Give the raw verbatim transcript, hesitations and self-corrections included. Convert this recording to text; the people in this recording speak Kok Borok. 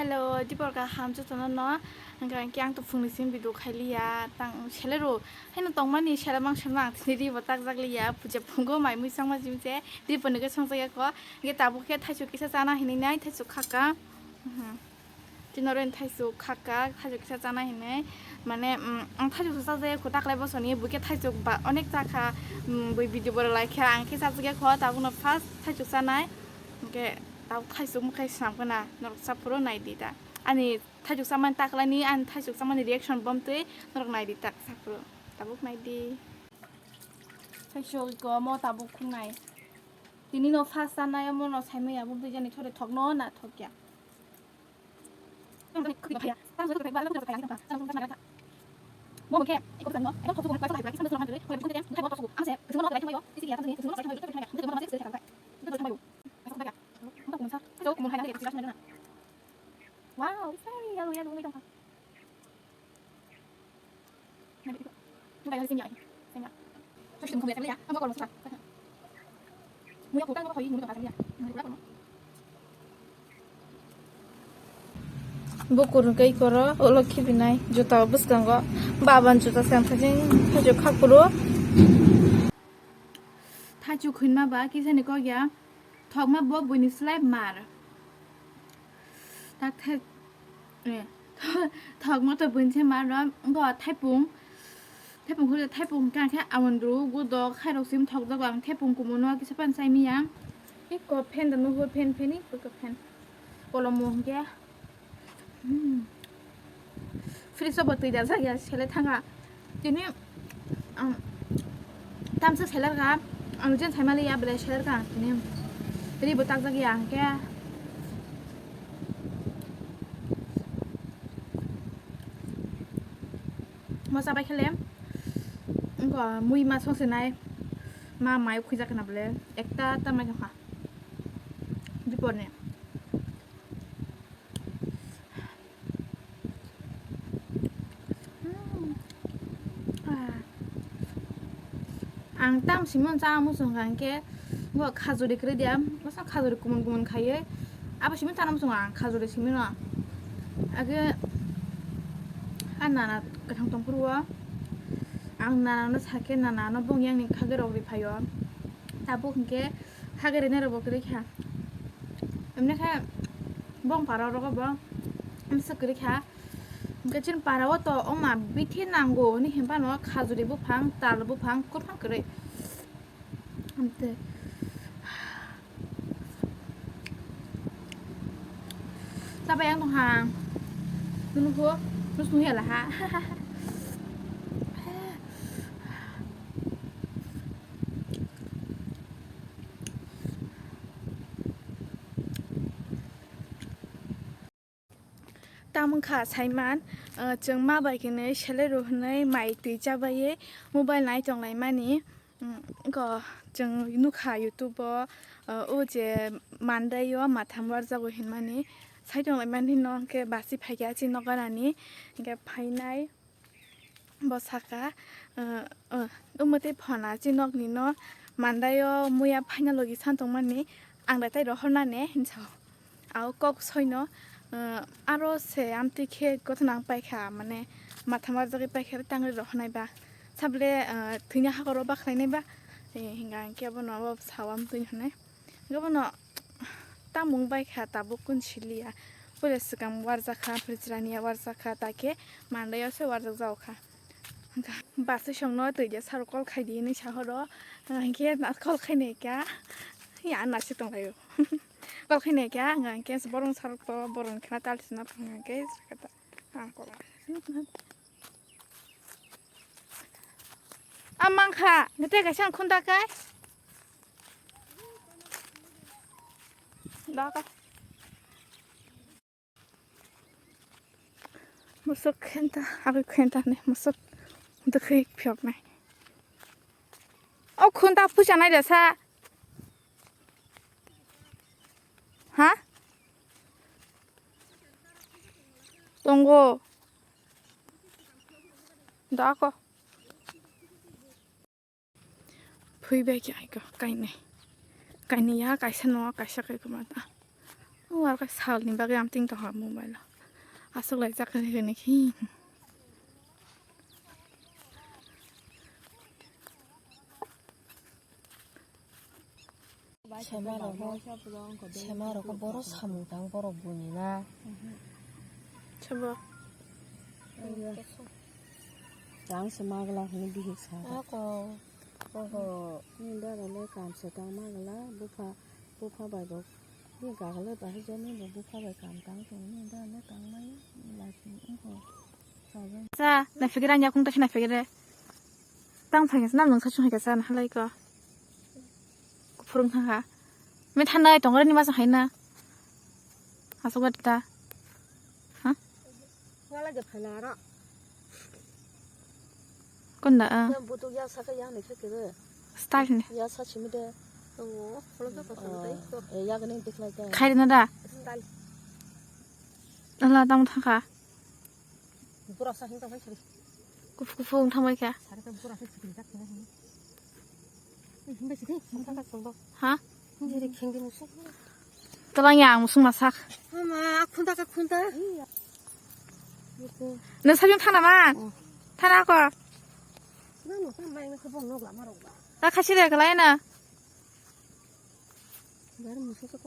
Hello, dipor kaham jotono no. Hwnkhe ang to phungni simi video khailiya, tang selero. Haino tongmani sera mang sema ang tini ribo takjak liya, puja phungo mai mui changma jimse, ribo nige songjakya ko. Hwnkhe tabuk khe thaichuk kisa chana hinwi nai, thaichuk khaka. Mhm. Tino ren thaichuk khaka, thaichuk kisa chana hinwi. Mane, mm, ang thaichuk sa chajaya ko taklai bosoni, buke thaichuk ba onek chakha, mm, bui video bo laikha, ang khe chajagya ko, tabukno first thaichuk chanai. Hwnkhe tabuk thaichuk mwkhai swnam khna, norok saphuru naidi ta. Ani thaichuk chamani taklaini, ani thaichuk chamani reaction bomtwi norok naidi ta saphuru. Tabuk naidi. Thaichuk iko mo tabuk khungnai. Tini no first chanai, omo no saimaya, bomtwi jani thore thokno na thokya. Wow, it's very yellow, yellow, yellow. Bukur hwnkhe koro, ulo khibinai, juta bwskango, baban juta se ang thajeng, thajok kha kuro. Thaichuk hinma ba kisani kok ya, thokma bo buini slai mar. Tak thai, eh, thokma to buini se mar ro, go thaipung. Thaipung khule thaipung khe ang khe amondru, gudok, khairok sim thokjago ang thaipung kumono kisa pan sai miya. Iko phen da nuhur phen pheni, iko phen. Kolomo hwnkhe. Hmm. Fridge o bo twi dajak ya, sele thanga. Tini, um, tamsa seler ka, ang jen sai mali ya, belai seler ka, tini. Ri bo takjak ya, hwnkhe. Mo chabai khele, wngkha mui ma songse nai, ma mai khujak na bole, ekta ta mai tongkha. Dipor ni. Hmm. Ah. Ang tam simon cha muchung kha hwnkhe, bo khajuri kwrwi dia, bwsa khajuri kumun kumun khaiwi, abo simon chana muchung ang khajuri simino. Age a nana kwthang tong phuru o, ang nana no sakhe, nana no bong yang ni khagwi rok ri phaio, tabuk hwnkhe khagwi rinairok bo kwrwi kha, emne khe bong para rogo bo bwswk kwrwi kha. Hwnkhe chini para o to oma bithi nango hinwi hinphano khajuri buphang, tal buphang, kwbang kwrwi. Amte. Chabai ang tongha. Nunu pho, nus nung yala ha. Tamo wngkha saiman, ah, chwng ma bai khe nwi selero hwnwi mai twi chabaiwi mobile nai tonglaimani. Mm, wngkha chwng nukha YouTube o, ah, o je mandai o matham warjago hinmani sai tonglaimani no hwnkhe basi phaikha chini nok ganani hwnkhe phainai. Bo saka, ah, ah, omo tei phona chini nokni no mandai o muya phaina logi san tongmani ang da tai rohornani hinsa. Ao kok soino, ah, aro se amtwi khe gothono ang paikha, mane matham warjagwi paikha, tei tangri rohornai ba. Sabole, ah, thwina hakoro bakhlainai ba, eh, hinga hinkhe abono abo sao amtwi hinwi. Hinkhe bono tamung bai kha tabuk kun siliya. Puila swkang warjak kha, phirjraniya warjak kha, ta khe mandaio se warjak jao kha. Basisongno twi de saro call khai di hinwi sa horo. Hinkhe call khai nai kha. Ya na se tong laio. Call khai nai kha, hinkhe borong sarok to borong khna tal sina phang hinkhe sakata. Ang call. Amang kha, nete kaisa khunda kai. Daka. Musuk khenta, abi khenta ne musuk. Dukhi phiok nai. O khunda pusa nai da sa. Ha? Tongo. Dako. Phui bai khe aiko kainwi. Kainwi ya kaisa no kaisa kai kwma ta. O, ar khe salni bagwi amtwing tongkha mobile o. Aswk laijak khe hwnwi khe. Sema rok, sema rok boro samung tang borok buini na. Sebo. Tang se magla hwnwi bihik sa. Ako. Oho. Ni dara le kam se tang magla bupha, bupha bai bo. Ni gagale bahai jani bo bupha bai kam tang tong ni dara le tang mai. Lai sini oho. Sa, na fikir anya kung ta na fikir. Tang phai sa na nung sa chung hai ka sa na halai ko. Kuphurung thang ha. Me thanai tong ni ma sa hai na. Aswk ta. Ha? Wala je phaina aro. Konda, ah. Yang butuk ya saka yang ni khe kebe. Style ni. Ya sa chimi de. Oh, kholo ka pasang tai ko. Eh, ya gani dikhlai ka. Khai na da. Style. Ala tang thang kha. Bura sa hing ta bai sari. Kufu kufu ung thang bai kha. Sari ta bura sa chikri jak khe. Bai sari, sa ka song do. Ha? Jiri khengdi musuk. Tolong ya, musung masak. Mama, khunta ka khunta. Nung sabi thana man. Oh. Thana ko. Nang nung sa mai nang khe bong nok lama rok ba. Ta khasi de kalai na. Dar musuk.